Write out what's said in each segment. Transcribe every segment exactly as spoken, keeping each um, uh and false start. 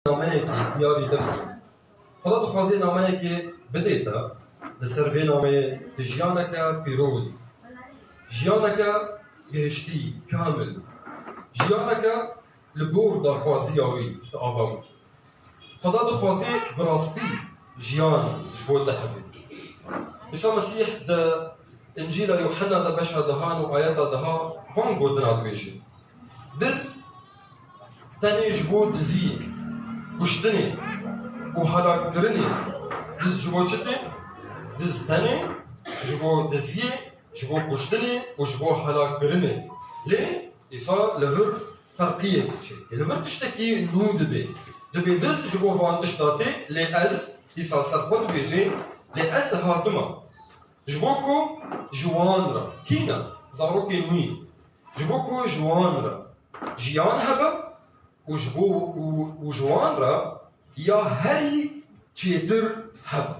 nameyekê diyarî de bike. Xweda dixwaze nameyekê bidê te, li ser vê nameyê tu jiyaneke pîroz, jiyaneke bihiştî, kamil, jiyaneke li gor daxwaziya wî tu ava bikî. Xweda dixwaze bi rastî jiyan ji bo te hebe. Îsa Mesîh di Încîla Yuhenna de beşa dehan û ayeta deha van gotina dibêje. Diz tenê ji bo diziyê, kuştinê û helakkirinê. Diz ji bo çi tê? Diz tenê ji bo diziyê, ji bo kuştinê û ji bo helakkirinê. Lê Îsa li vir ferqiyek diçe. Li vir tiştekî nû dibê. Dibê diz ji bo van tişta tê, lê ez, Îsa ser xwe dibêje, lê ez hatime. Ji bo ku ji wan re, kî ne? Zarokên wî. Ji bo ku ji wan re jiyan hebe û ji bo, û, û ji wan re ya herî çêtir hebe.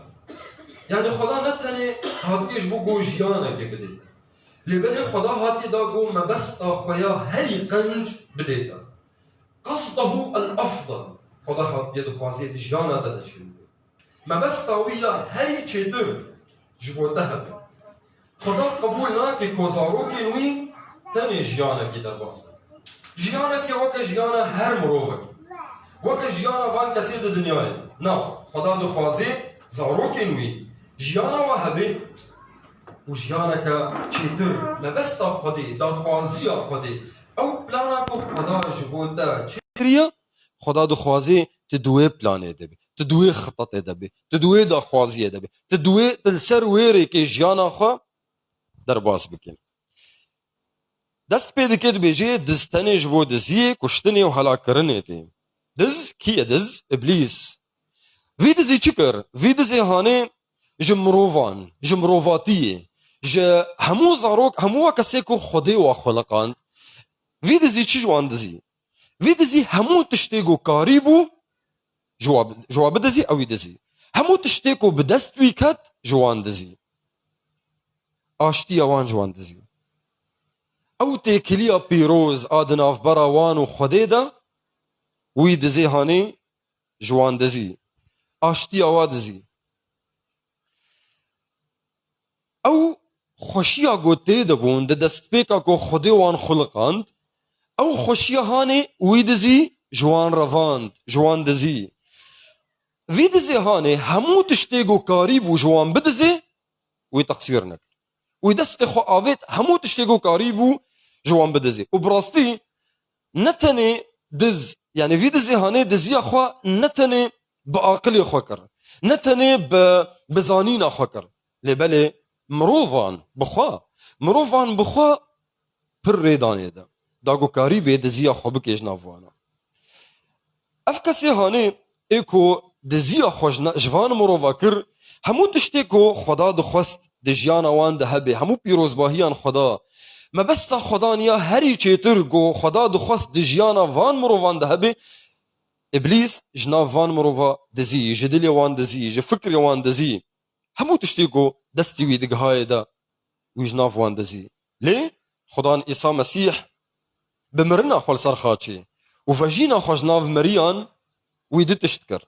Yani Xweda ne tenê hatiye ji bo ku jiyanekê bidê te. Lê belê Xweda hatiye da ku mebesta xwe ya herî qenc bidê te. Qasdehu el-efdal. Xweda hatiye dixwaze di jiyana te de çêbibe. Mebesta wî ya herî çêtir ji bo te hebe. Xweda qebûl nake ku zarokên wî tenê jiyanekê derbas bin. Jiyanekê weke jiyana her mirovekî. Weke jiyana van kesê di dinyayê de. Na, Xweda dixwaze zarokên wî jiyana we hebe û jiyaneke çêtir, mebesta Xwedê, daxwaziya Xwedê, ew plana ku Xweda ji bo te çêkiriye, Xweda dixwaze tu di wê planê de bî, tu di wê xitetê de bî, tu di wê daxwaziyê de bî, tu di wê, tu li ser wê rêkê jiyana xwe derbas bikî. Dest pê dike dibêje, diz tenê ji bo diziyê, kuştinê û helakkirinê tê. Diz kî ye diz? Îblîs. Vî dizî çi kir? Vî dizê hanê ji mirovan, ji mirovatiyê, ji hemû zarok, hemû wa kesê ku Xwedê wa xuliqand, vî dizî çi ji wan dizî? Vî dizî hemû tiştê ku karî bû, ji wa, ji wa bidizî, ew wî dizî. Hemû tiştê ku bi dest wî ket, ji wan dizî. Aştiya wan ji wan dizî. Ew têkiliya pîroz a di navbera wan û Xwedê de, wî dizê hanê ji wan dizî. Aştiya wa dizî. Ew xweşiya ku tê de bûn di destpêka ku Xwedê wan xuliqand, ew xweşiya hanê wî dizî ji wan revand, ji wan dizî. Vî dizê hanê hemû tiştê ku karî bû ji wan bidizê, wî teqsîr nekir. Wî destê xwe avêt, hemû tiştê ku karî bû ji wan bidizê. Û bi rastî ne tenê diz, yani vî dizê hanê diziya xwe ne tenê bi aqilê xwe kir, ne tenê bi, bi zanîna xwe kir. Lê belê mirovan bi xwe, mirovan bi xwe pir rê danê de. Da ku karîbê diziya xwe bikê ji nav wana. Ev kesê hanê ê ku diziya xwe ji na-, ji van mirova kir, hemû tiştê ku Xweda dixwest di jiyana wan de hebe, hemû pîrozbahiyan Xweda, mebesta Xwedan ya herî çêtir ku Xweda dixwest di jiyana van mirovan de hebe, Îblîs ji nav van mirova dizî, ji dilê wan dizî, ji fikrê wan dizî. Hemû tiştê ku destî wî digihayê de, wî ji nav wan dizî. Lê Xudan Îsa Mesîh bi mirina xwe li ser xaçê û vejîna xwe ji nav meriyan wî du tişt kir.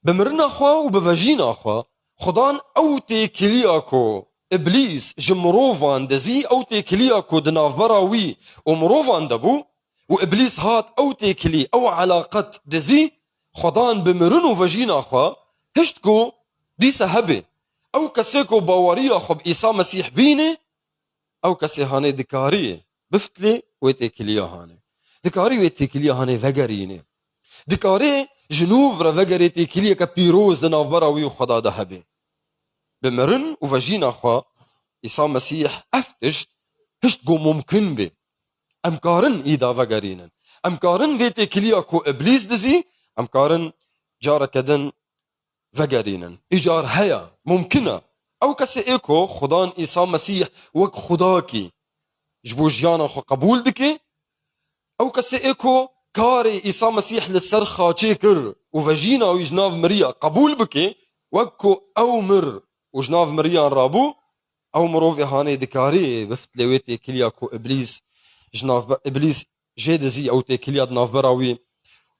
Bi mirina xwe û bi vejîna xwe Xudan ew têkiliya ku Îblîs ji mirovan dizî, ew têkiliya ku di navbera wî û mirovan de bû, û Îblîs hat ew têkilî, ew elaqet dizî, Xudan bi mirin û vejîna xwe hişt ku dîse hebe. Ew kesê ku baweriya xwe bi Îsa Mesîh bîne, ew kesê hanê dikarî biftilê wê têkiliya hanê. Dikarî wê têkiliya hanê vegerîne. Dikarê ji nû re vegerê têkiliyeke pîroz di navbera wî û Xweda de hebe. Bi mirin û vejîna xwe Îsa Mesîh ev tişt hişt ku mumkin be. Em karin îda vegerînin. Em karin vê têkiliya ku Îblîs dizî, em karin careke din vegerînin. Îcar heye, mumkin e. Ew kesê ê ku Xudan Îsa Mesîh wek Xudakî ji bo jiyana xwe qebûl dike, ew kesê ê ku karê Îsa Mesîh li ser xaçê kir û vejîna wî ji nav miriya qebûl bike, wek ku ew mir û ji nav miriyan rabû, ew mirovê hanê dikarî biftilê wê têkiliya ku Îblîs ji navbe-, Îblîs jê dizî ew têkiliya di navbera wî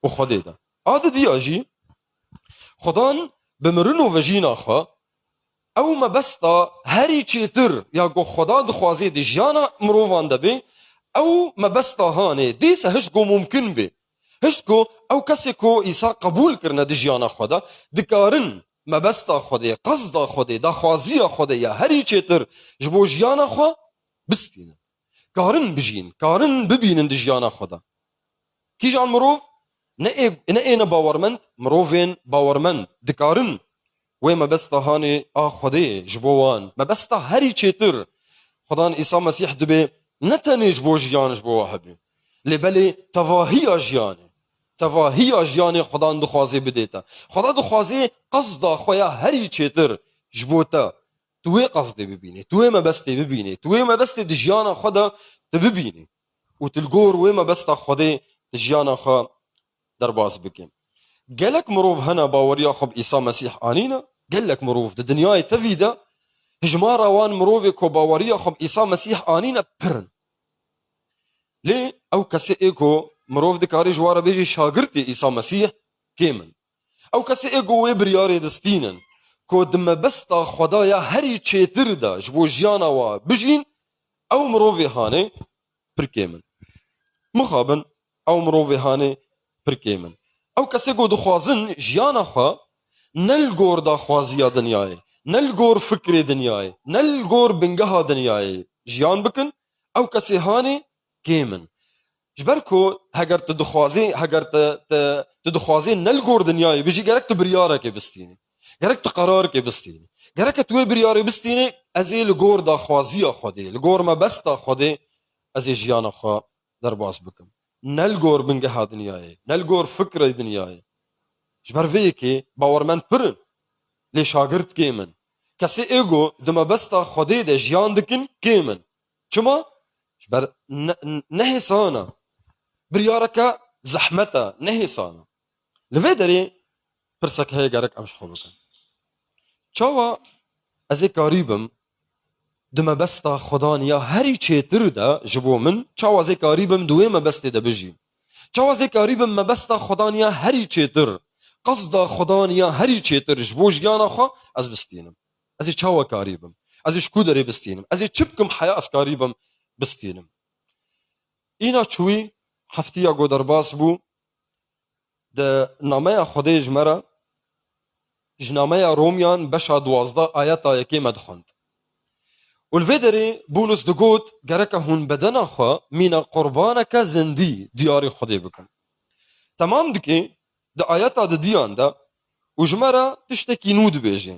û Xwedê de. A didiya jî, Xudan bi mirin û vejîna xwe, ew mebesta herî çêtir ya ku Xuda dixwazê di jiyana mirovan de bê, ew mebesta hanê dîse hişt ku mumkin bê. Hişt ku ew kesê ku Îsa qebûl kirine di jiyana xwe de, dikarin mebesta Xwedê, qesda Xwedê, daxwaziya Xwedê ya herî çêtir ji bo jiyana xwe bistînin. Karin bijîn, karin bibînin di jiyana xwe de. Kîjan mirov? Ne ê, ne ê ne bawermend, mirovên bawermend dikarin wê mebesta hanê a Xwedê ji bo wan, mebesta herî çêtir Xudan Îsa Mesîh dibê ne tenê ji bo jiyan ji bo we hebe, lê belê tevahiya jiyanê, tevahiya jiyanê Xudan dixwazê bidê te. Xuda dixwazê qesda xwe ya herî çêtir ji bo te, tu wê qesdê bibînî, tu wê mebestê bibînî, tu wê mebestê di jiyana xwe de tu bibînî û tu li gor wê mebesta Xwedê di jiyana xwe derbas bike. Gelek mirov hene baweriya xwe bi Îsa Mesîh anîne, gelek mirov di dinyayê tevî de hijmara wan mirovê ku baweriya xwe bi Îsa Mesîh anîne pir in. Lê ew kesê ê ku mirov dikare ji wan re bêje şagirtê Îsa Mesîh kêm in. Ew kesê ê ku wê biryarê distînin ku di mebesta Xweda ya herî çêtir de ji bo jiyana wa bijîn, ew mirovê hanê pir kêm in. Mixabin, ew mirovê hanê pir kêm in. Ew kesê ku dixwazin jiyana xwe ne li gor daxwaziya dinyayê, ne li gor fikrê dinyayê, ne li gor bingeha dinyayê jiyan bikin, ew kesê hanê kêm in. Ji ber ku heger tu dixwazî, heger tu, tu, tu dixwazî ne li gor dinyayê bijî, gerek tu biryarekê bistînî. Gerek tu qerarekê bistînî. Gereke tu wê biryarê bistînî, ez ê li gor daxwaziya Xwedê, li gor mebesta Xwedê, ez ê jiyana xwe derbas bikim. Ne li gor bingeha dinyayê, ne li gor fikrê dinyayê. Ji ber vê yekê bawermend pir in, lê şagirt kêm in. Kesê ê ku di mebesta Xwedê de jiyan dikin, kêm in. Çima? Ji ber ne, nehêsan e. Biryareke zehmet e, nehêsan e. Li vê derê pirsek heye gerek em ji xwe bikin. Çawa ez ê karî bim di mebesta Xwedaniya herî çêtir de ji bo min, çawa ez ê karî bim di wê mebestê de bijîm? Çawa ez ê karî bim mebesta Xwedaniya herî çêtir, qesda Xwedaniya herî çêtir ji bo jiyana xwe ez bistînim? Ez ê çawa karî bim? Ez ê ji ku derê bistînim? Ez ê çi bikim heya ez karî bim bistînim? Îna çûyî heftiya ku derbas bû, di nameya Xwedê ji me re, ji nameya Romyan beşa duwazdeh ayeta yekê me dixwend. Û li vê derê Bûlus digot, gereke hûn bedena xwe mîna qurbaneke zindî diyarî Xwedê bikin. Temam dike, di ayeta didiyan de û ji me re tiştekî nû dibêje.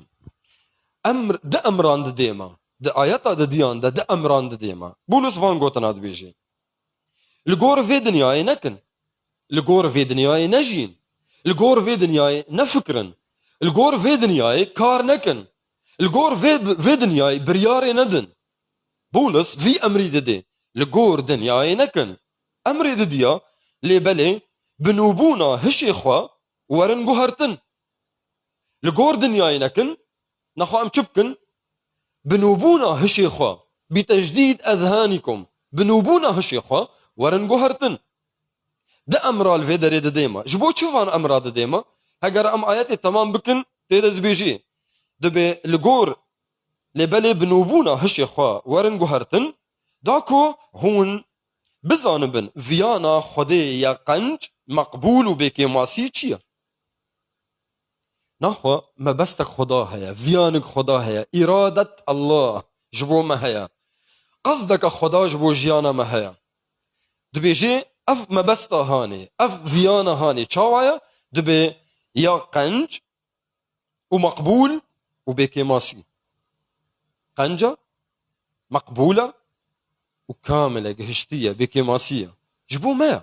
Emr, di emran didê me. Di ayeta didiyan de di emran didê me. Bûlus van gotina dibêje. Li gor vê dinyayê nekin. Li gor vê dinyayê nejîn. Li gor vê dinyayê nefikirin. Li gor vê dinyayê kar nekin. Li gor vê, vê dinyayê biryarê nedin. Bûlis vî emrî didê. Li gor dinyayê nekin. Emrê didiya, lê belê bi nûbûna hişê xwe werin guhertin. Li gor dinyayê nekin, nexwe em çi bikin? Bi nûbûna hişê xwe, bi tejdîd ezhanikum, bi nûbûna hişê xwe werin guhertin. Di emra li vê derê didê me. Ji bo çi van emra didê me? Heger em ayetê temam bikin, tê de dibêjî, dibê li gor, lê belê bi nûbûna hişê xwe werin guhertin, da ku hûn bizanibin viyana Xwedê ya qenc, meqbûl û bêkêmasî çi ye? Naxwe mebestek Xweda heye, viyanik Xweda heye, îradet Allah ji bo me heye, qesdeke Xweda ji bo jiyana me heye. Dibêjê ev mebesta hanê, ev viyana hanê çawa ye? Dibê ya qenc û meqbûl û bêkêmasî. Qenca, meqbûl e û kamil e, gihiştî ye, bêkêmasî ye. Ji bo me ye.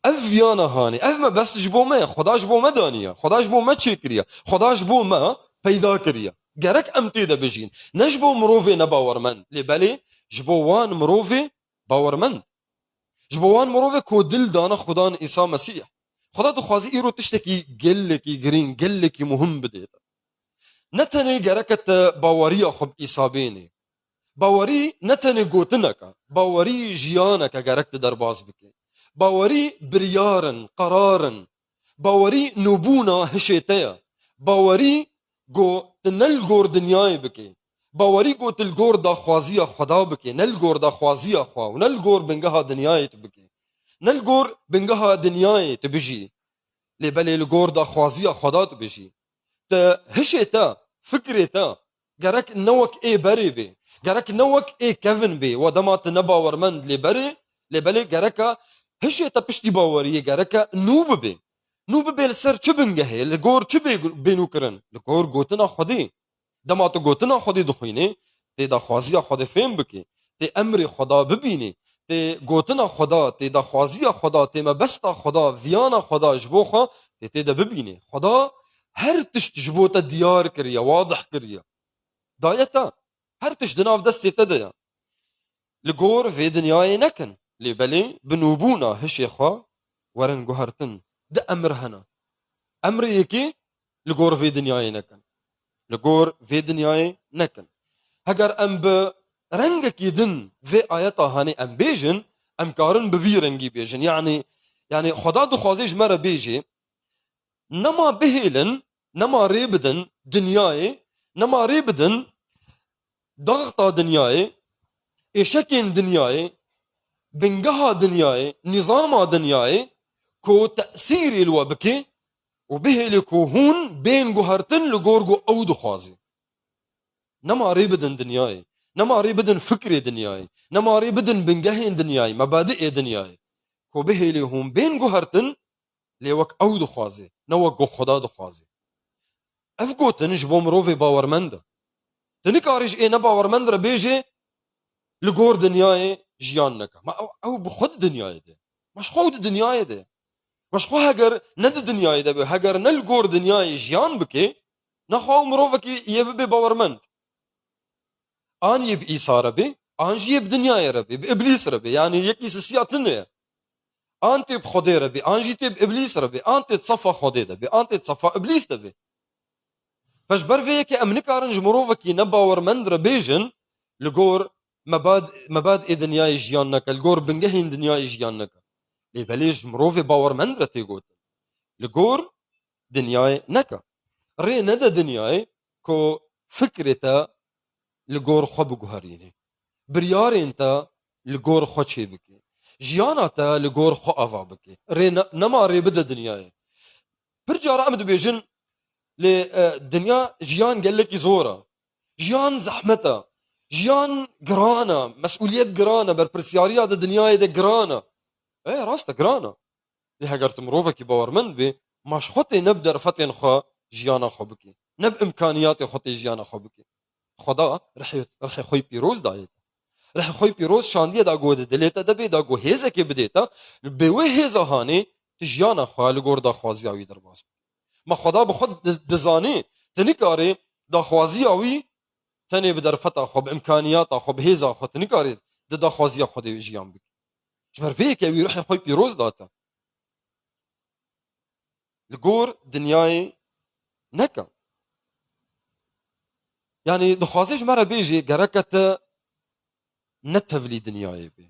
Ev viyana hanê, ev mebest ji bo me ye. Xweda ji bo me daniye. Xweda ji bo me çêkiriye. Xweda ji bo me peyda kiriye. Gerek em tê de bijîn. Ne ji bo mirovê nebawermend, lê belê ji bo wan mirovê bawermend. Ji bo wan mirovê ku dil dane Xudan Îsa Mesîh. Xuda dixwaze îro tiştekî gelekî girîng, gelekî muhim bidê te. Ne tenê gereke te baweriya xwe bi Îsa bênê. Bawerî ne tenê gotinek e, bawerî jiyanek e gerek tu derbas bikî. Bawerî biryar in, qerar in. Bawerî nûbûna hişê te ye. Bawerî ku tu ne li gor dinyayê bikê. Bawerî ku tu li gor daxwaziya Xweda bikê, ne li gor daxwaziya xwe û ne li gor bingeha dinyayê tu bikê. Ne li gor bingeha dinyayê tu bijî. Lê belê li gor daxwaziya Xweda tu bijî. Te hişê te, fikrê te gerek ne wek ê berê bê. Gerek ne wek ê kevin bê. Wa dema tu ne bawermend lê berê, lê belê gereka hişê te piştî baweriyê gereke nû bibê. Nû bibê li ser çi bingehê, li gor çi bê, bê nûkirin? Li gor gotina Xwedê. Dema tu gotina Xwedê dixwînî, tê daxwaziya Xwedê fêm bikî, tê emrê Xweda bibînî, tê gotina Xweda, tê daxwaziya Xweda, tê mebesta Xweda, viyana Xweda ji bo xwe, tê tê de bibînî. Xweda her tişt ji bo te diyar kiriye, wadih kiriye. Daye te. Her tişt di nav destê te de ye. Li gor vê dinyayê nekin. Lê belê bi nûbûna hişê xwe werin guhertin. Di emir hene. Emrê yekê li gor vê dinyayê nekin. Li gor vê dinyayê nekin. Heger em bi rengekî din vê ayeta hanê em bêjin, em karin bi vî rengî bêjin. Yanî, yanî Xweda dixwaze ji me re bêjê, nema bihêlin, nema rê bidin dinyayê, nema rê bidin daxta dinyayê, êşekên dinyayê, bingeha dinyayê, nîzama dinyayê ku tesîrê li we bike û bihêlê ku hûn bên guhertin li gor ku ew dixwaze. Nema rê bidin dinyayê, nema rê bidin fikrê dinyayê, nema rê bidin bingehên dinyayê, mebadiê dinyayê. Ku bihêlê hûn bên guhertin, lê wek ew dixwaze, ne wek ku Xweda dixwaze. Ev gotin ji bo mirovê bawermend e. Tu nikarî ji ê nebawermend re bêjê, li gor dinyayê jiyan neke. Ma ew, ew bi xwe di dinyayê de. Ma ji xwe ew di dinyayê de. Ma ji xwe heger ne di dinyayê de be, heger ne li gor dinyayê jiyan bike, nexwe ew mirovekî yê bibe bawermend. An yê bi Îsa re bê, an jî yê bi dinyayê re bê, bi Îblîs re bê. Yanî yekî sisiya tune ye. An tê bi Xwedê re bê, an jî tê bi Îblîs re bê, an tê di sefa Xwedê de bê, an tê di sefa Îblîs de bê. Ve ji ber vê yekê em nikarin ji mirovekî nebawermend re bêjin, li gor mebad-, mebadê dinyayê jiyan neke, li gor bingehên dinyayê jiyan neke. Lê belê ji mirovê bawermend re tê gotin. Li gor dinyayê neke. Rê nede dinyayê ku fikrê te li gor xwe biguherînî. Biryarên te li gor xwe çêbikî. Jiyana te li gor xwe ava bikî. Rê ne-, nema rê bide dinyayê. Pir cara em dibêjin, lê, e, dinya jiyan gelekî zor e. Jiyan zehmet e. Jiyan giran e. Mesûliyet giran e. Berpirsiyariya di dinyayê de giran e. E, rast e, giran e. Lê heger tu mirovekî bawermend bî, ma ji xwe tê ne bi derfetên xwe jiyana xwe bikî, ne bi imkaniyatê xwe tê jiyana xwe bikî. Xweda rihê, rihê xwe yî pîroz dayê te. Rihê xwe yî pîroz şandiye da ku di dilê te de bê, da ku hêzekê bidê te, bê wê hêza hanê tu jiyana xwe li gor daxwaziya wî derbas bikî. Ma Xweda bi xwe di-, dizanê, tu nikarê daxwaziya wî tenê bi derfeta xwe, bi imkaniyata xwe, bi hêza xwe, tu nikarê di daxwaziya Xwedê jiyan bikî. Ji ber vê yekê wî ruhê xwe pîroz da te. Li gor dinyayê neke. Yanî dixwaze ji me re bêjê, gereke te ne tevlî dinyayê bê.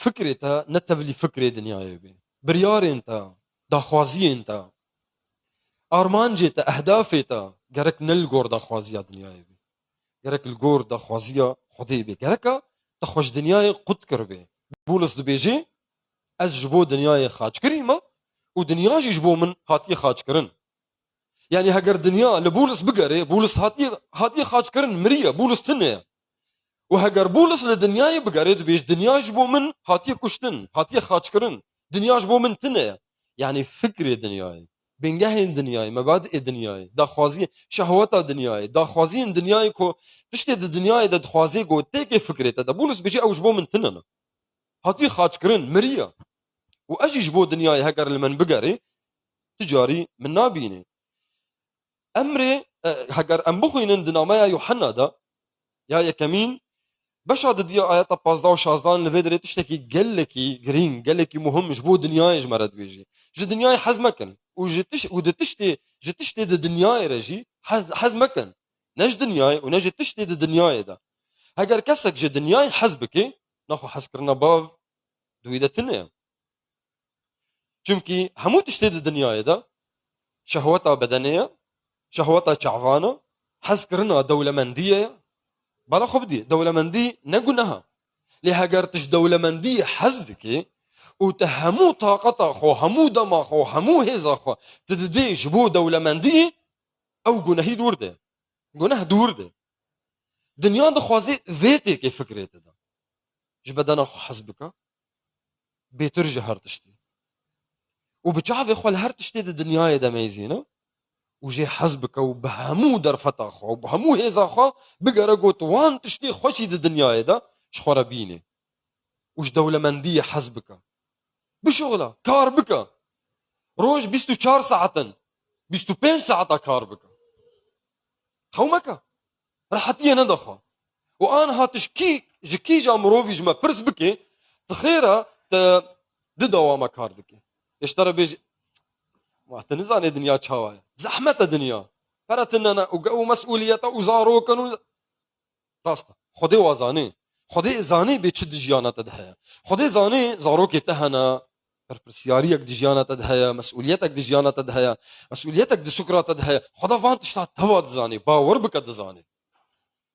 Fikrê te ne tevlî fikrê dinyayê bê. Biryarên te, daxwaziyên te, armancê te, ehdafê te gerek ne li gor daxwaziya dinyayê bê. Gerek li gor daxwaziya Xwedê bê. Gereka te xwe ji dinyayê qut kiribê. Bûlis dibêjê, ez ji bo dinyayê xaç kirî me û dinya jî ji bo min hatiye xaçkirin. Yanî heger dinya li Bûlis bigere, Bûlis hatiye, hatiye xaçkirin, miriye, Bûlis tune ye. Û heger Bûlis li dinyayê bigere, dibêj, dinya ji bo min hatiye kuştin, hatiye xaçkirin. Dinya ji bo min tune ye. Yanî fikrê dinyayê, bingehên dinyayê, mebadiê dinyayê, daxwaziyê, şehweta dinyayê, daxwaziyên dinyayê ku tiştê di dinyayê de dixwazê ku têkê fikrê te de. Bûlis bêjê ew ji bo min tune ne. Hatiye xaçkirin, miriye. Û ez jî ji bo dinyayê heger li min bigere, tu carî min nabînê. Emrê, e, heger em bixwînin di nameya Yuhanna de, ya yekemîn, beşa didiya ayeta pazdeh û şazdan li vê derê tiştekî gelekî girîng, gelekî muhim ji bo dinyayê ji me re dibêjî. Ji dinyayê hez mekin û ji tiş-, û di tiştê, ji tiştê di dinyayê re jî hez, hez mekin. Ne ji dinyayê û ne ji tiştê di dinyayê de. Heger kesek ji dinyayê hez bike, nexwe hezkirina bav di wî de tune ye. Çimkî hemû tiştê di dinyayê de şehweta bedenê ye, şehweta çavana, hezkirina dewlemendiyê ye. Bala xwe bidî, dewlemendî ne guneh e. Lê heger tu ji dewlemendiyê hez dikî û tu hemû taqeta xwe, hemû dema xwe, hemû hêza xwe tu didê ji bo dewlemendiyê, ew gunehî dûr de. Guneh dûr de. Dinya dixwaze vê têkê fikrê te de. Ji bedena xwe hez bike. Bêtir ji her tiştî. Û bi çavê xwe li her tiştê di dinyayê de meyzîne. Û jê hez bike û bi hemû derfeta xwe û bi hemû hêza xwe bigere got wan tiştê xweşî di dinyayê de ji xwe re bînê. Û ji dewlemendiyê hez bike. Bişuxile, kar bike. Roj bîst û çar saet in. Bîst û pênc saeta kar bike. Xew meke. Rehetiyê nede xwe. Û aniha tu ji kî, ji kîja mirovî ji me pirs bikê, tu xêr e, tu di dewama kar dikê. Ê ji te re bêjî, ma tu nizanê dinya çawa ye. Zehmet e dinya. Pere tune ne û ge-, û mesûliyet e û zarok in û Rast e. Xwedê wa zanê. Xwedê zanê bê çi di jiyana te de heye. Xwedê zanê zarokê te hene, berpirsiyariyek di jiyana te de heye, mesûliyetek di jiyana te de heye, mesûliyetek di sukra te de heye. Xweda van tişta teva dizanê, bawer bike dizanê.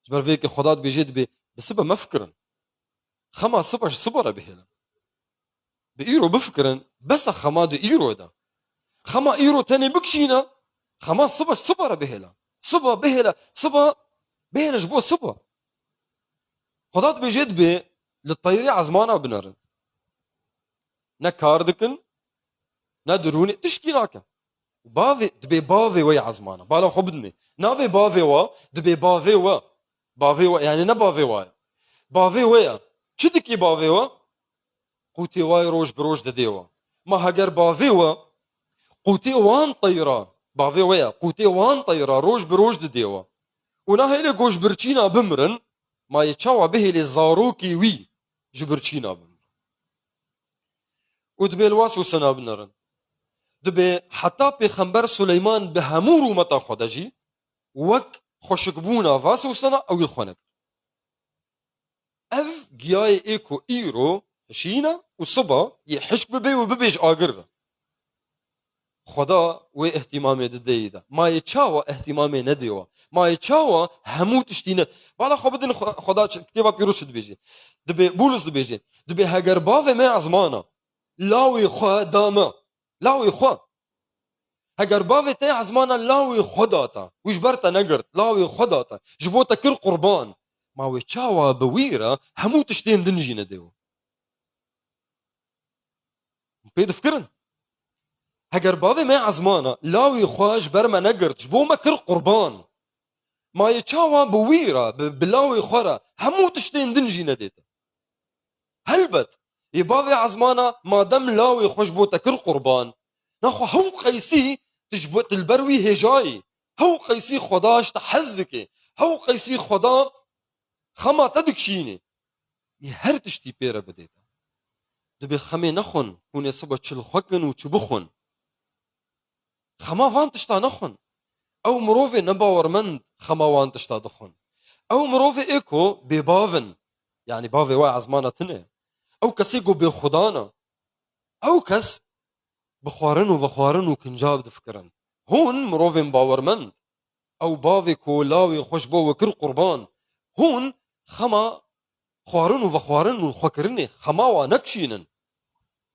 Ji ber vê yekê Xweda dibêje dibê, bi sibe mefikirin. Xema siba ji siba re bihêlin. Bi îro bifikirin, bes e xema di îro de. Xema îro tenê bikişîne, xema siba, siba re bihêle. Siba bihêle, siba bihêle ji bo siba. Xweda dibêje dibê li teyrê ezmana binerin. Ne kar dikin, ne dirûnê, tişkî nake. Bavê, dibê bavê we ya ezmana. Bala xwe bidinê. Nabê bavê we, dibê bavê we. Bavê we, yani ne bavê we ye. Bavê we ye. Çi dikî bavê we? Qûtê wayê roj bi roj didê we. Ma heger bavê we, qûtê wan teyra, bavê we ye, qûtê wan teyra roj bi roj didê we. Û nahêlê ku ji birçîna bimirin, ma yê çawa bihêlê zarokê wî ji birçîna bimirin. Û dibê li wa sosena binerin. Dibê heta Pêxember Suleyman bi hemû rûmeta xwe de jî wek xweşikbûna va sosena ew li xwe nekir. Ev giyayê ê ku îro hişîne û siba yê hişk bibe û bibêj agir re. Xweda wê îhtîmamê didê yî de. Ma yê çawa îhtîmamê nedê we? Ma yê çawa hemû tiştî ne? Bala xwe bidin xwe-, Xweda çi, kitêba pîroz çi dibêje? Dibê, Bulus dibêje, dibê heger bavê me ezmana lawê xwe da me, lawê xwe. Heger bavê te ezmana lawê xwe da te, wî ji ber te negirt, lawê xwe da te, ji bo te kir qurban. Ma wê çawa bi wî re hemû tiştên din jî nedê we? Pê difikirin? Heger bavê me ezmana lawê xwe ji ber me negirt, ji bo me kir qurban. Ma yê çawa bi wî re, bi, bi lawê xwe re hemû tiştên din jî nedê te? Helbet, yê bavê ezmana madem lawê xwe ji bo te kir qurban, naxwe hew qeysî tu ji bo, tu li ber wî hêjayî, hew qeysî Xweda ji te hez dike, hew qeysî Xweda xema te dikişînê. Yê her tiştî pê re bidê te. Dibê xemê nexwin, hûn ê sibe çi li xwe kin û çi bixwin. Xema van tişta nexwin. Ew mirovê nebawermend xema wan tişta dixwin. Ew mirovê ê ku bêbav in, yanî bavê we ezmana tune. Ew kesê ku bêxudan e. Ew kes bi xwarin û vexwarin û kincab difikirin. Hûn mirovên bawermend, ew bavê ku lawê xwe ji bo we kir qurban, hûn xema xwarin û vexwarin û xwekirinê xema wa nekişînin.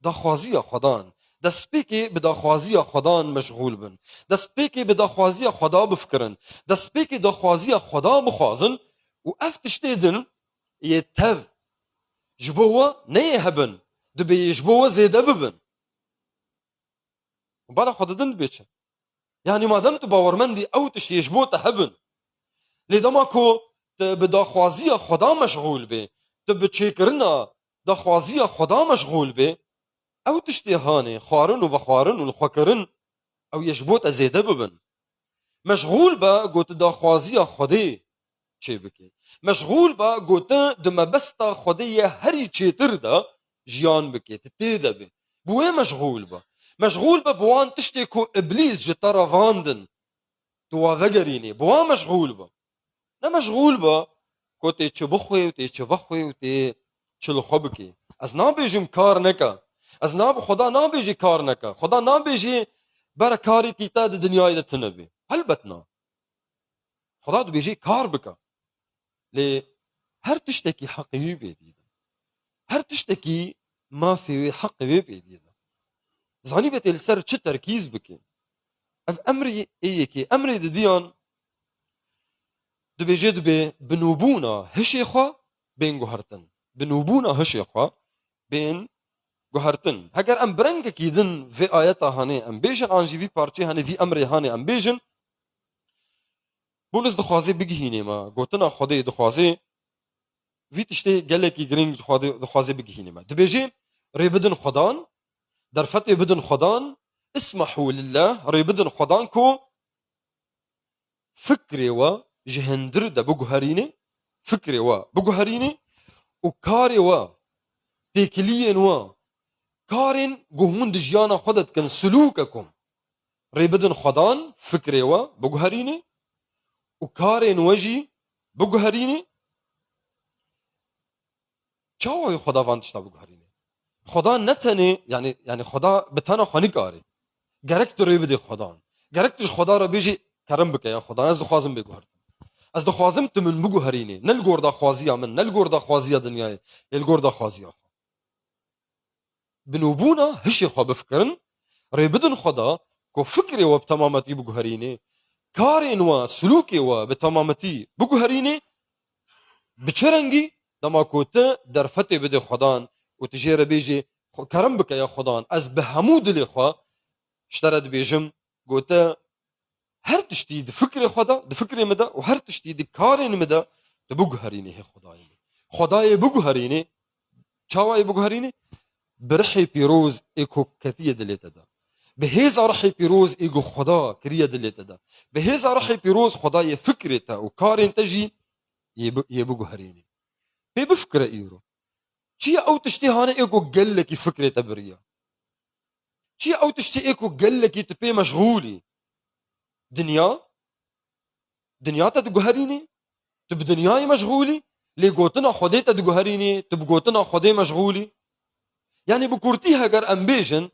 Daxwaziya Xwedan. Destpêkê bi daxwaziya Xwedan meşxûl bin. Destpêkê bi daxwaziya Xweda bifikirin. Destpêkê daxwaziya Xweda bixwazin û ev tiştê din yê tev ji bo we neyê hebin, dibê yê ji bo we zêde bibin. Bala xwe didin dibê çi? Yanî madem tu bawermendî ew tişt yê ji bo te hebin. Lê dema ku tu bi daxwaziya Xweda meşxûl bê, tu bi çêkirina daxwaziya Xweda meşxûl bê, ew tiştê hanê, xwarin û vexwarin û lixwekirin, ew yê ji bo te zêde bibin. Meşxûl be ku tu daxwaziya Xwedê çêbike. Meşxûl be ku tu di mebesta Xwedê yê herî çêtir de jiyan bike, tu tê de bê. Bi wê meşxûl be. Meşxûl be bi wan tiştê ku Îblîs ji te re vandin. Tu wa vegerînî. Bi wan meşxûl be. Ne meşxûl be ku tê çi bixwê û tê çi vexwê û tê çi li xwe bikê. Ez nabêjim kar neke. Ez nab-, Xweda nabêjê kar neke. Xweda nabêjê bere karekî te di dinyayê de tune bê. Helbet na. Xweda dibêjê kar bike. Lê her tiştekî heqê wî bê dî de. Her tiştekî mafê wê, heqê wê bê dî de. Zanî be tê li ser çi terkîz bike. Ev emrê ê yekê, emrê didiyan dibêje dibê bi nûbûna hişê xwe bên guhertin. Bi nûbûna hişê xwe bên guhertin. Heger em bi rengekî din vê ayeta hanê em bêjin, an jî vî parçê hanê, vî emrê hanê em bêjin, Bulus dixwaze bigihînê me, gotina Xwedê dixwaze, vî tiştê gelekî girîng dixwaze, dixwaze bigihînê me. Dibêje, rê bidin Xwedan, derfetê bidin Xwedan, ismehu lillah, rê bidin Xwedan ku fikrê we ji hindir de biguherînê, fikrê we biguherînê û karê we, têkiliyên we, karên ku hûn di jiyana xwe de dikin, sulûkekum. Rê bidin Xwedan fikrê we biguherînê û karên we jî biguherînê. Çawa wê Xweda van tişta biguherînê? Xweda ne tenê, yani, yani Xweda bi tena xwe nikare. Gerek tu rê bidê Xwedan. Gerek tu ji Xweda re bêjî, kerem bike ya Xwedan, ez dixwazim bê guhertin. Ez dixwazim tu min biguherînê. Ne li gor daxwaziya min, ne li gor daxwaziya dinyayê, lê li gor daxwaziya xwe. Bi nûbûna hişê xwe bifikirin, rê bidin Xweda ku fikrê we bi temametî biguherînê, karên we, silûkê we bi temametî biguherînê, bi çi rengî? Dema ku tu derfetê bidê Xwedan û tu jê re bêjê, "Xwe kerem bike ya Xwedan, ez bi hemû dilê xwe ji te re dibêjim, ku tu her tiştî di fikrê xwe de, di fikrê min de û her tiştî di karên min de tu biguherînî hê Xwedayê min." Xwedayê biguherînî, çawa yê biguherînî? Bi rihê pîroz ê ku ketiye dilê te de. Bi hêza rihê pîroz ê ku Xweda kiriye dilê te de. Bi hêza rihê pîroz Xwedayê fikrê te û karên te jî yê bi-, yê biguherînî. Pê bifikire îro. Çi ye ew tiştê hane ê ku gelekî fikrê te biriye? Çi ye ew tiştê ê ku gelekî tu pê meşxûl î? Dinya? Dinya te diguherînî? Tu bi dinyayê meşxûl î? Lê gotina Xwedê te diguherînî, tu bi gotina Xwedê meşxûl î? Yanî bi kurtî heger em bêjin,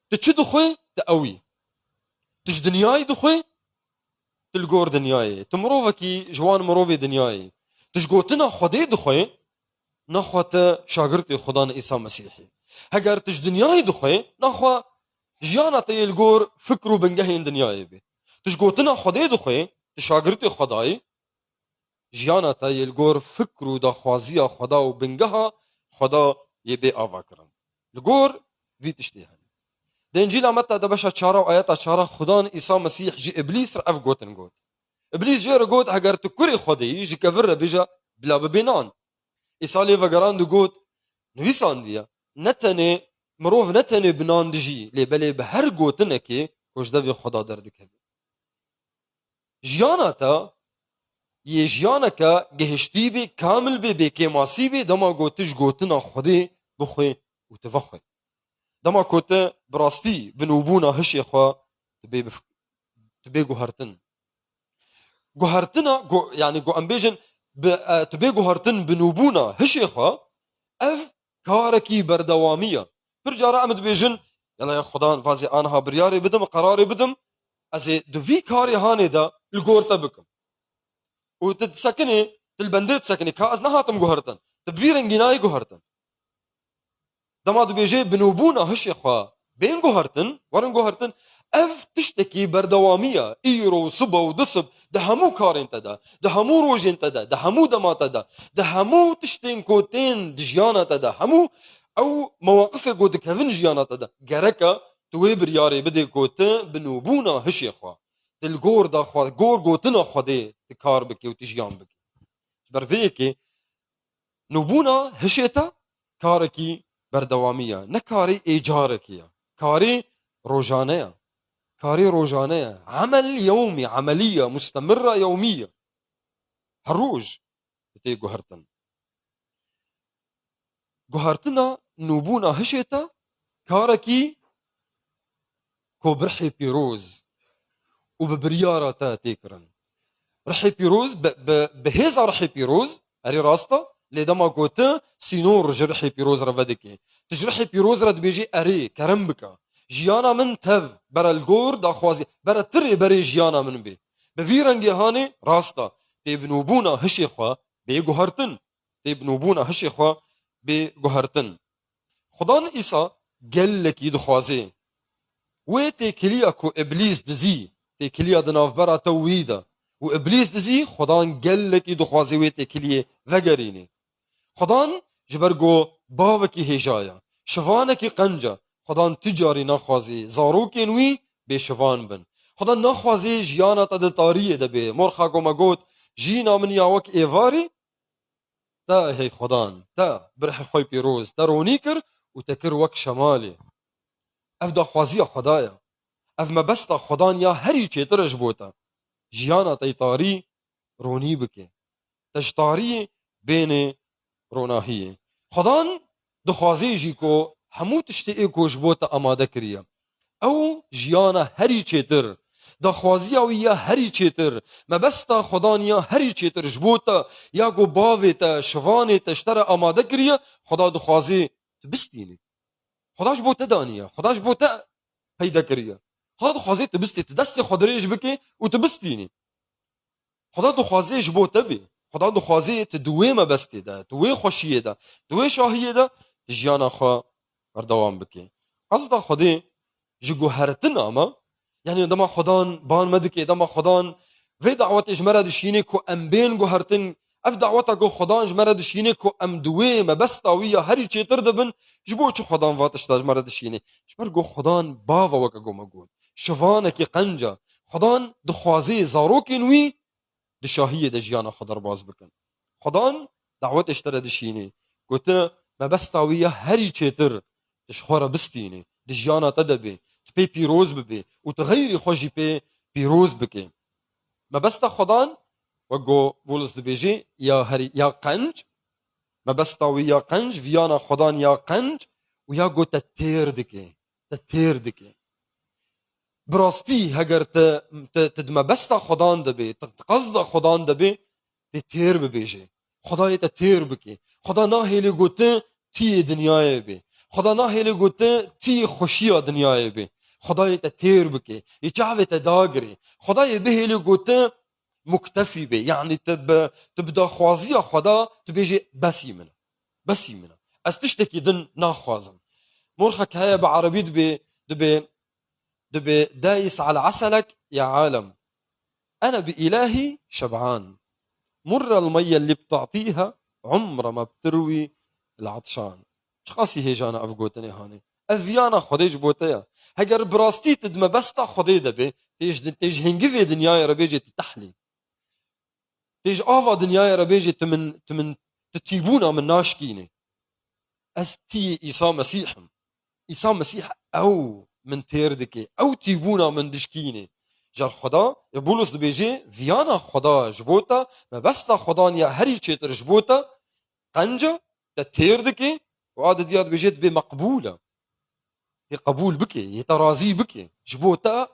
tu çi dixwê, tu ew î. Tu ji dinyayê dixwê, tu li gor dinyayê. Tu mirovekî ji wan mirovê dinyayê. Tu ji gotina Xwedê dixwê, naxwe te şagirtê Xudan Îsa Mesîhî. Heger tu ji dinyayê dixwê, naxwe jiyana te yê li gor fikr û bingehên dinyayê bê. Tu ji gotina Xwedê dixwê, tu şagirtê Xwedayî, jiyana te yê li gor fikr û daxwaziya Xweda û bingeha Xweda yê bê avakirin. Li gor vî tiştê hene. Di Încîla Meta de beşa çara û ayeta çara Xudan Îsa Mesîh ji Îblîs re ev gotin got. Îblîs jê re got, "Heger tu kurê Xwedê yî, ji kevir re bêje, bila bibê nan." Îsa lê vegerand û got, "Nivîsandiye, ne tenê, mirov ne tenê bi nan dijî, lê belê bi her gotinekê ku ji devê Xweda derdikeve." Jiyana te yê jiyaneke gihiştî bê, kamil bê, bê kêmasî bê, dema ku tu ji gotina Xwedê bixwê û tu vexwê. Dema ku tu bi rastî bi nûbûna hişê xwe tu bê bif-, tu bê guhertin. Guhertina, gu-, yanî ku em bêjin, bi, e, tu bê guhertin bi nûbûna hişê xwe, ev karekî berdewamî ye. Pir cara em dibêjin, "Yela ya Xudan, vazê aniha biryarê bidim, qerarê bidim, ez ê di vî karê hanê de li gor te bikim." Û tu disekinî, tu li bendê disekinî, ka ez nehatim guhertin. Tu bi vî rengî nayê guhertin. Dema dibêje, "Bi nûbûna hişê xwe bên guhertin, werin guhertin." Ev tiştekî berdewamî ye. Îro û sibe û disib di hemû karên te de, di hemû rojên te de, di hemû dema te de, di hemû tiştên ku tên di jiyana te de, hemû ew mewaqifê ku dikevin jiyana te de, gereke tu wê biryarê bidê ku tu bi nûbûna hişê xwe, tu li gor da xwe, gor gotina Xwedê tu kar bikî û tu jiyan bikî. Ji ber vê yekê nûbûna hişê te karekî berdewamî ye. Ne karê êcarekê ye. Karê rojane ye. Karê rojane ye. Emel yewmî, emeliye, mustemira yewmî ye. Her roj tê guhertin. Guhertina nûbûna hişê te karekî ku bi rihê pîroz û bi biryara te tê kirin. Rihê pîroz, bi, bi, bi hêza rihê pîroz, erê rast e, lê dema ku tu sînor ji rihê pîroz re vedikê, Tu ji rihê pîroz re dibêjî, erê, kerem bike. Jiyana min tev, bere li gor daxwazî, bere ti rêberê jiyana min bê. Bi vî rengê hanê, rast e, têbinûbûna hişê xwe bê guhertin. Têbinûbûna hişê xwe bê guhertin. Xudan Îsa gelekî dixwazê. Wê têkiliya ku Îblîs dizî, têkiliya di navbera te û wî de. Û Îblîs dizî, Xudan gelekî dixwazê wê têkiliyê vegerînê. Xudan ji ber ku bavekî hêja ye, şivanekî qenc e, Xudan tu carî naxwazê zarokên wî bêşivan bin. Xudan naxwazê jiyana te di tariyê de bê. Morxa ku me got, jîna min ya wek êvarî, te hey Xudan, te bi rihê xwe pîroz, te ronî kir û te kir wek şemalê. Ev daxwaziya Xweda ye. Ev mebesta Xudan ya herî çêtir e ji bo te. Jiyana te yê tarî ronî bike. Te ji tariyê bênê ronahiyê. Xudan dixwazê jî ku hemû tiştê ê ku ji bo te amade kiriye. Ew jiyana herî çêtir, daxwaziya wî ya herî çêtir, mebesta Xudan ya herî çêtir ji bo te, ya ku bavê te, şivanê te ji te re amade kiriye, Xuda dixwazê tu bistînî. Xuda ji bo te daniye, Xuda ji bo te peyde kiriye. Xuda dixwazê tu bistî, tu destê xwe dirêj bikê û tu bistînî. Xuda dixwazê ji bo te bê. Xuda dixwazê tu di wê mebestê de, di wê xweşiyê de, di wê şahiyê de tu jiyana xwe berdewam bikê. Qesda Xwedê ji guhertina me, yanî dema Xudan ban me dike, dema Xudan vê dawetê ji me re dişînê ku em bên guhertin, ev daweta ku Xudan ji me re dişînê ku em di wê mebesta wî ya herî çêtir de bin, ji bo çi Xudan va tişta ji me re dişînê? Ji ber ku Xudan bava weke ku me got. Şivanekî qenc e. Xudan dixwazê zarokên wî di şahiyê de jiyana xwe derbas bikin. Xudan dawetê ji te re dişînê. Gote, mebesta wî ya herî çêtir tu ji xwe re bistînî, di jiyana te de bê, tu pê pîroz bibê û tu xeyrî xwe jî pê pîroz bikê. Mebesta Xudan, wek ku Bulus dibêjê, ya herî, ya qenc, mebesta wî ya qenc, viyana Xudan ya qenc û ya ku te têr dike, te têr dike. Bi rastî, heger te, te, te di mebesta Xudan de bê, te, te qezda Xudan de bê, tê têr bibêjê. Xwedayê te têr bikê. Xweda nahêlê ku te tiyê dinyayê bê. Xweda nahêlê ku te tiyê xweşiya dinyayê bê. Xwedayê te têr bikê. Yê çavê te dagirê. Xwedayê bihêlê ku te muktefî bê. Yanî te bi, tu bi daxwaziya Xweda tu bêjê, besî min e. Besî min e. Ez tiştekî din naxwazim. Morxek heye bi erebî dibê, dibê, dibê دايس على عسلك يا عالم. أنا بإلهي شبعان. مر المية اللي بتعطيها عمرها ما بتروي العطشان. Çiqasî hêjana ev gotinê hanê. Ev viyana Xwedê ji bo te ye. Heger bi rastî tu di mebesta Xwedê de bê, tê ji, tê ji hingivê dinyayê re bêjê tu tehlî. Tê ji ava dinyayê re bêjê tu min, tu min, tu tîbûna min naşkînê. Ez tiyê Îsa Mesîh im. Îsa Mesîh ew min têr dike. Ew tîbûna min dişkînê. Jar Xweda, e, Bulus dibêjê, viyana Xweda ji bo te, mebesta Xwedan ya herî çêtir ji bo te, qenc e, te têr dike û a didiya dibêje dibê meqbûl e. Tê qebûl bike, yê te razî bike. Ji bo te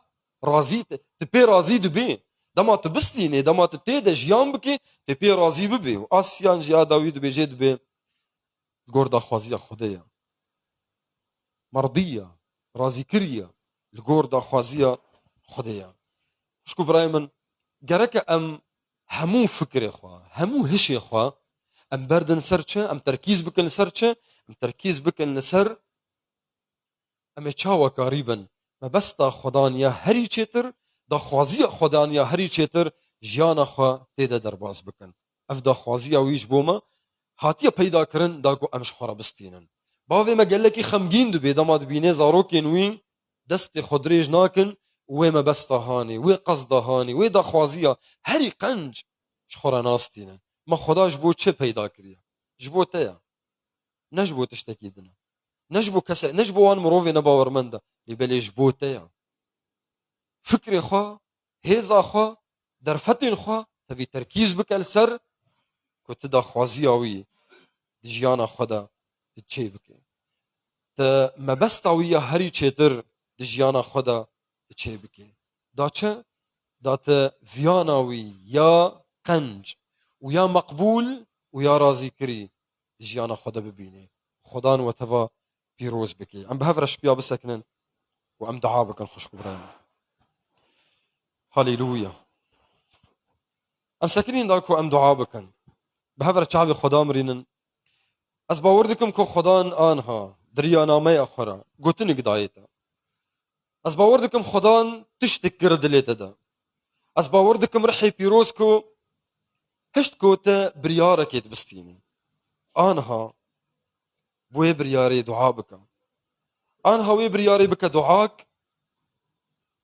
razî, te, tu pê razî dibê. Dema tu bistînê, dema tu tê de jiyan bikê, tê pê razî bibê. Û asiyan jî ya dawî dibêje dibê li gor daxwaziya Xwedê ye. Merdî ye, razîkirî ye, li gor daxwaziya Xwedê ye. Xwişk û birayê min, gereke em hemû fikrê xwe, hemû hişê xwe, em berdin ser çi? Em terkîz bikin li ser çi? Em terkîz bikin li ser em ê çawa karîbin mebesta Xwedan ya herî çêtir, daxwaziya Xwedan ya herî çêtir jiyana xwe tê de derbas bikin. Ev daxwaziya wî ji bo me hatiye peyda kirin, da ku em ji xwe re bistînin. Bavê me gelekî xemgîn dibê, dema dibîne zarokên wî destê xwe dirêj nakin û wê mebesta hanê, wê qesda hanê, wê daxwaziya herî qenc ji xwe re nastînin. Me Xweda ji bo çi peyda kiriye? Ji bo te ye. Ne ji bo tiştekî din e. Ne ji bo kese, ne ji bo wan mirovê nebawermend e. Lê belê ji bo te ye. Fikrê xwe, hêza xwe, derfetên xwe tevî terkîz bike li ser ku tu daxwaziya wî di jiyana xwe de tu çê bikî. Tu mebesta wî ya herî çêtir di jiyana xwe de tu çê bikî. Da çi? Da tu viyana wî ya qenc û ya meqbûl û ya razîkirî di jiyana xwe de bibînî. Xudan we teva pîroz bike. Em bi hev re şipiya bisekinin û em dua bikin, xwişk û birayên min. Haleluya. Em sekinîn da ku em dua bikin. Bi hev re çavê Xweda mirînin. Ez bawer dikim ku Xwedan anha di riya nameya xwe re gotinik dayê te. Ez bawer dikim Xwedan tiştek kir dilê te de. Ez bawer dikim Rihê Pîroz ku hişt ku te biryarekê dibistînî. Anha bi wê biryarê dua bike. Anha wê biryarê bike duak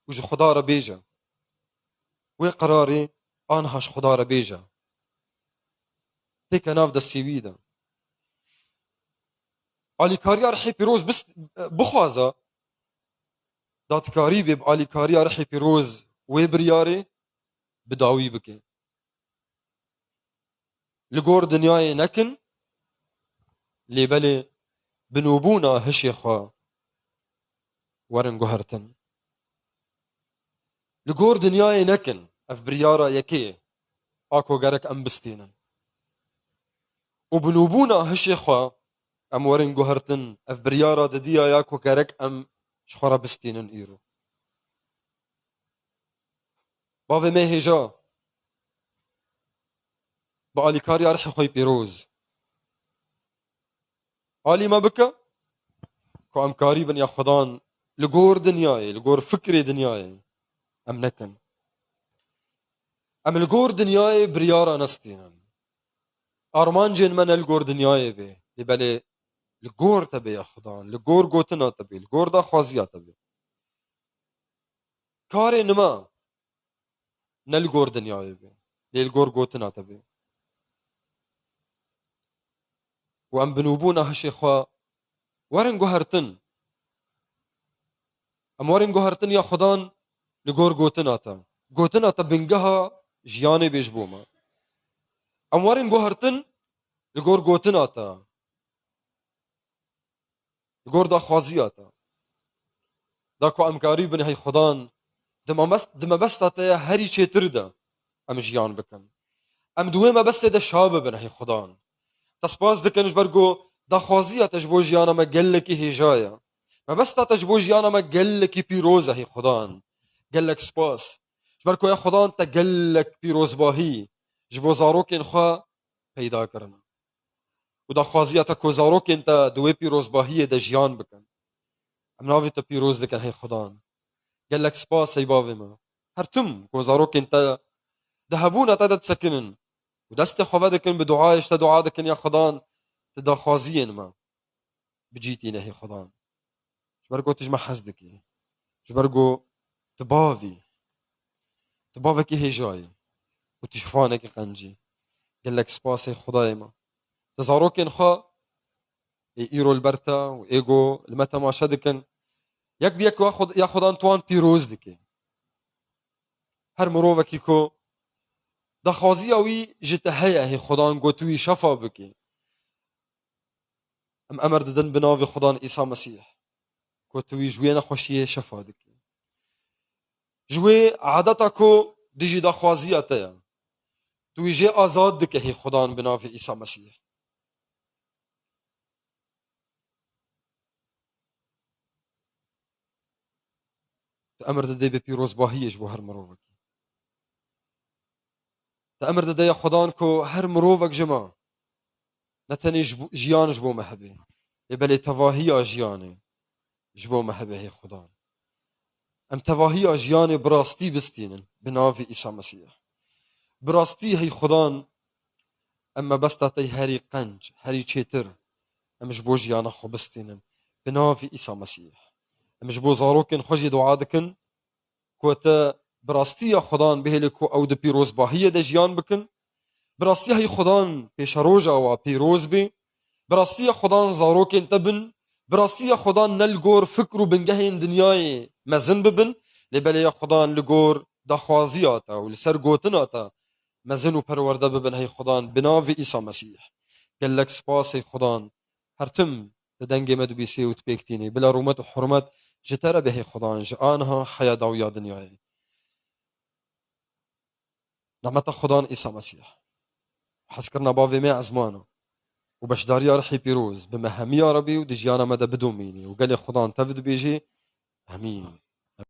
û ji Xweda re bêje. Wê qerarê anha ji Xweda re bêje. Têke nav destê wî de. Alîkariya Rihê Pîroz bist-, bixwaze, da dikarî bê bi alîkariya Rihê Pîroz wê biryarê bi dawî bike. Li gor dinyayê nekin, lê belê binûbûna hişê xwe werin guhertin. Li gor dinyayê nekin, ev biryara yekê a ku gerek em bistînin. Û binûbûna hişê xwe em werin guhertin, ev biryara didiya ya ku gerek em ji xwe re bistînin îro. Bavê me hêja, bi alîkariya Rihê xwe yê Pîroz alî me bike, ku em karîbin ya Xwedan li gor dinyayê, li gor fikrê dinyayê em nekin. Em li gor dinyayê biryara nestînin. Armancên me ne li gor dinyayê bê, lê belê li gor te bê ya Xwedan, li gor gotina te bê, li gor daxwaziya te bê. Karê nima ne li gor dinyayê bê, lê li gor gotina te bê. Û em binûbûna hişê xwe werin guhertin. Em werin guhertin ya Xudan li gor gotina te. Gotina te bingeha jiyanê bê ji bo me. Em werin guhertin li gor gotina te. Li gor daxwaziya te. Da ku em karîbin hey Xudan, di mebest-, di mebesta te ya herî çêtir de em jiyan bikin. Em di wê mebestê de şa bibin hey Xudan. Te spas dikin ji ber ku daxwaziya te ji bo jiyana me gelekî hêja ye. Mebesta te ji bo jiyana me gelekî pîroz e hey Xudan. Gelek spas. Ji ber ku ya Xudan te gelek pîrozbahî ji bo zarokên xwe peyda kirine. Û daxwaziya te ku zarokên te di wê pîrozbahiyê de jiyan bikin. Em navê te pîroz dikin hey Xudan. Gelek spas hey bavê me. Her tim ku zarokên te di hebûna te de disekinin û destê xwe vedikin, bi duayê ji te dua dikin ya Xudan, tu daxwaziyên me bi cî tîne hey Xudan. Ji ber ku tu ji me hez dikî. Ji ber ku tu bavî. Tu bavekî hêja yî. Û tu jifanekî qencî. Gelek spas ey Xwedayê me. Tu zarokên xwe ê îro li ber te û ê ku li me temaşe dikin, yek bi yek ya Xwed-, ya Xwedan tu wan pîroz dikî. Her mirovekî ku daxwaziya wî ji te heye, hê Xwedan ku tu wî şefa bikî. Em emir didin bi navê Xudan Îsa Mesîh, ku tu wî ji wê nexweşiyê şefa dikî. Ji wê adeta ku dijî daxwaziya te ye, tu wî jê azad dike hê Xudan bi navê Îsa Mesîh. Tu emir didê bi pîrozbahiyê ji bo her mirovekî. Te emir dide ya Xudan ku her mirovek ji me ne tenê ji bo, jiyan ji bo me hebe, lê belê tevahiya jiyanê ji bo me hebe hê Xudan. Em tevahiya jiyanê bi rastî bistînin bi navê Îsa Mesîh. Bi rastî hey Xudan em mebesta te herî qenc, herî çêtir em ji bo jiyana xwe bistînin bi navê Îsa Mesîh. Em ji bo zarokên xwe jî dua dikin. Ku te bi rastiya Xudan bihêlê ku ew di pîrozbahiyê de jiyan bikin. Bi rastiya hey Xudan pêşeroja wa pîroz bê. Bi rastiya Xudan zarokên te bin. Bi rastiya Xudan ne li gor fikr û bingehên dinyayê mezin bibin, lê belê ya Xudan li gor daxwaziya te û li ser gotina te mezin û perwerde bibin hey Xudan bi navê Îsa Mesîh. Gelek spas hey Xudan. Her tim tu dengê me dibîsê û tu pêk tînî. Bila rûmet û hurmet ji te re bihê Xudan, ji aniha heya dawiya dinyayê. Nemeta Xudan Îsa Mesîh. Hezkirina bavê me ezmana. û beşdariya Rihî Pîroz bi me hemî ya Rebî û di jiyana me de bidomînî û gelê Xudan tev dibêjî, Amîn.